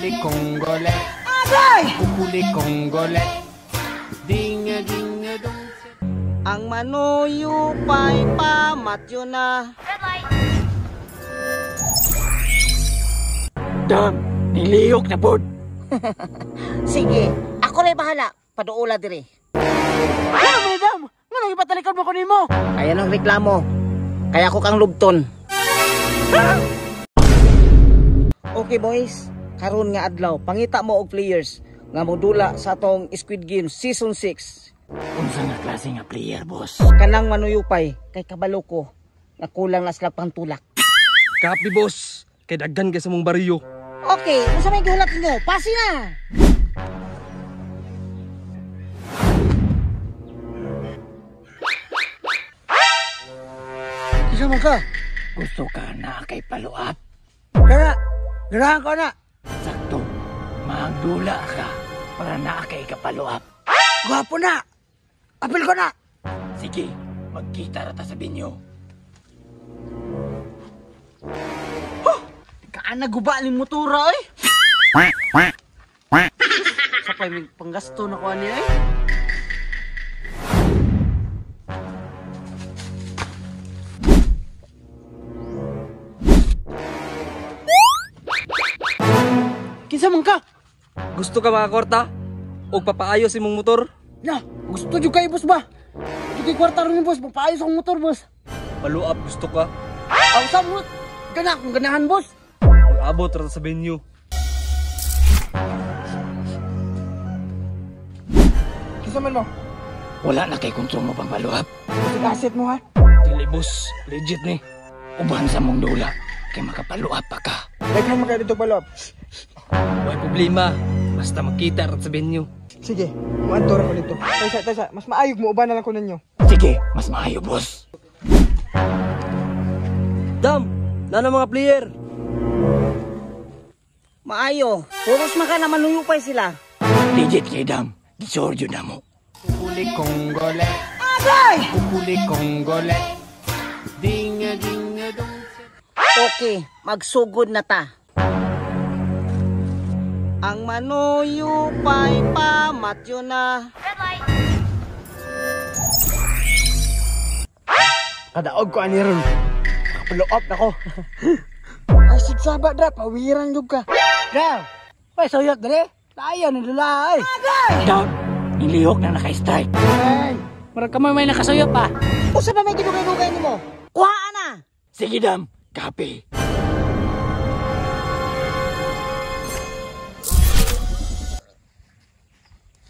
les Congolais. Coucou les Congolais. Ding ding dong. Ang manuyupay pamatyo na. Dam, nilihok na pod. Sige, ako rin bahala. Paduola dire. Ano man dam? Ngano ipatalikod mo ko nimo? Ayan ang reklamo. Kaya ko kang lubton. Okay boys, karon nga adlaw pangita mo og players nga modula sa atong Squid Game Season 6. Unsa nga klase nga player, boss? Kanang manuyupay kay kabalo ko nga kulang na sila pangtulak. Copy, boss. Kay daghan kay sa mong baryo. Okay, unsa may gihulat ninyo? Pasi na. Kinsa man ka? Gusto ka na kay paluap? Kana, ganahan ko na. Sakto, magdula ka para naa kay kapaluap. Gwapo na. Apil ko na. Sige, magkita ra ta sa binyo. Kaan na guba ni motora oy. Sapay may panggasto na ko ani ay. Kinsa man ka? Gusto ka makakorta? Og papaayos imong motor? Na, gusto jud kay boss ba? Gusto kay kwarta ron ni boss, papaayos akong motor boss. Paluap gusto ka? Aw sa mo, gana akong ganahan boss. Mag-abot ra ta sa venue. Kinsa man mo? Wala na kay kontrol mo pang paluap. Gusto asset mo ha? Dili boss, legit ni. Uban sa mong dula kay makapaluap pa ka. Daghan man kayo dito balop. Way problema. Basta magkita ra ta sa venue. Sige, muadto ra ko dito. Taysa, taysa, mas maayog mo uban na lang ko ninyo. Sige, mas maayo boss. Dam, nana mga player. Maayo, puros maka na manuyupay sila. Legit kay dam, gisoryo na mo. Coucou les Congolais. Coucou les Congolais. Ding ding dong. Okay, magsugod na ta. Ang manuyupay pamatyo na. Kadaog ko ani ron. Nakapaluop na ko. Ay sigsaba dra, pawiran jud ka. Dam, may suyot dere. Tayo ni dula ay. Dam, nilihok na naka-strike. Ay, murag kamay may nakasuyot pa. Usa pa may gidugay-dugay nimo? Kuhaan na. Sige dam, kape.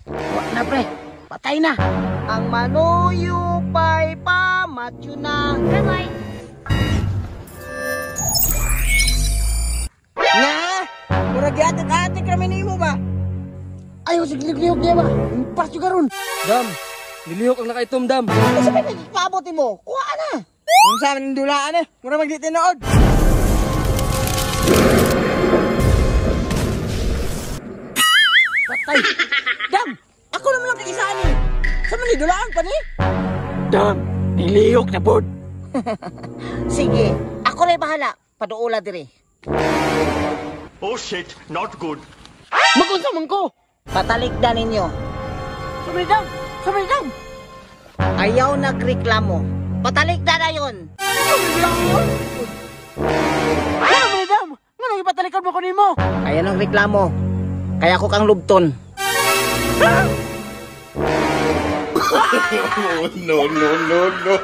Wa na pre, patay na. Ang manuyupay pamatyo na. Nga, murag giatik-atik ra nimo ba? Ayaw sige lihok niya ba? Impas jud karon. Dam, nilihok ang nakaitom dam. Usa pa may gipaabot nimo? Kuhaan na. Unsa man dulaan eh? Mura mag di tinuod. Patay. Dam, ako naman lang kaisa ani. Sa man ni dulaan pa ni? Dam, nilihok na pod. Sige, ako rin bahala. Paduola dire. Oh shit, not good. Magunsa man ko? Patalikdan ninyo. Sumidam, sumidam. Ayaw nagreklamo. Patalikdan na yun. Ano man dam? Ngano ipatalikod mo ko nimo? Ayan ang reklamo. Kaya ko kang lubton. No, no, no, no.